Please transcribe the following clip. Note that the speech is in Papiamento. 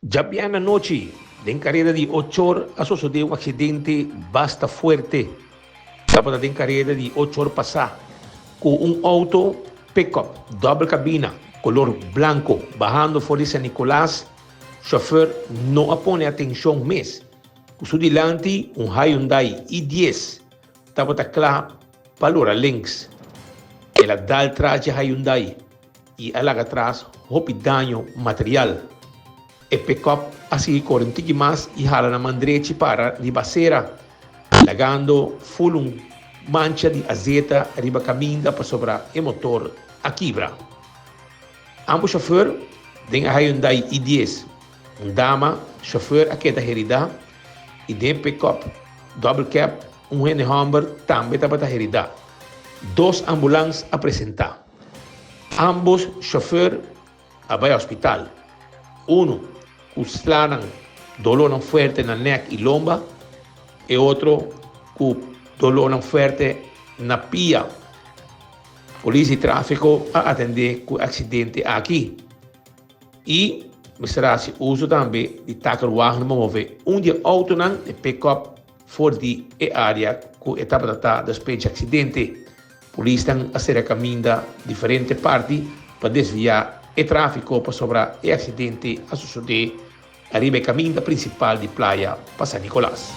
Djabièrnè anochi, den kareda di ochor a sosodé un aksidente basta fuerte. Tabata den kareda di ochor pasá ku un outo pickup dòbel kabina kolor blanko bahando for di San Nicolas, shòfèr no a pone atenshon mes ku su dilanti un Hyundai i dies tabata kla pa lora links. El a dal tras dje Hyundai i a laga tras hopi daño material. E pickup a sigui kore un tiki mas i hala na man drechi para riba acera, lagando ful un mancha di azeta riba caminda pasobra e motor a kibra. Ambos chauffeur den e Hyundai i dies, un dama chauffeur a keda herida i den e pickup double cab un hende homber tambe tabata herida. Dos ambulans a presenta. Ambos chauffeur a bai hospital. Uno cu slanan dolornan fuerte na nek y lomba, e otro cu dolornan fuerte na pia. Polis di trafico a atende cu e accidente aki y mester a haci uso tambe di takelwagen pa move un di e autonan, e pick-up, for di e area cu e tabata ta despues dje accidente. Polisnan a cera caminda diferente parti pa desvia e trafico pasobra e accidente a sosode ariba e caminda principal di Playa pa San Nicolas.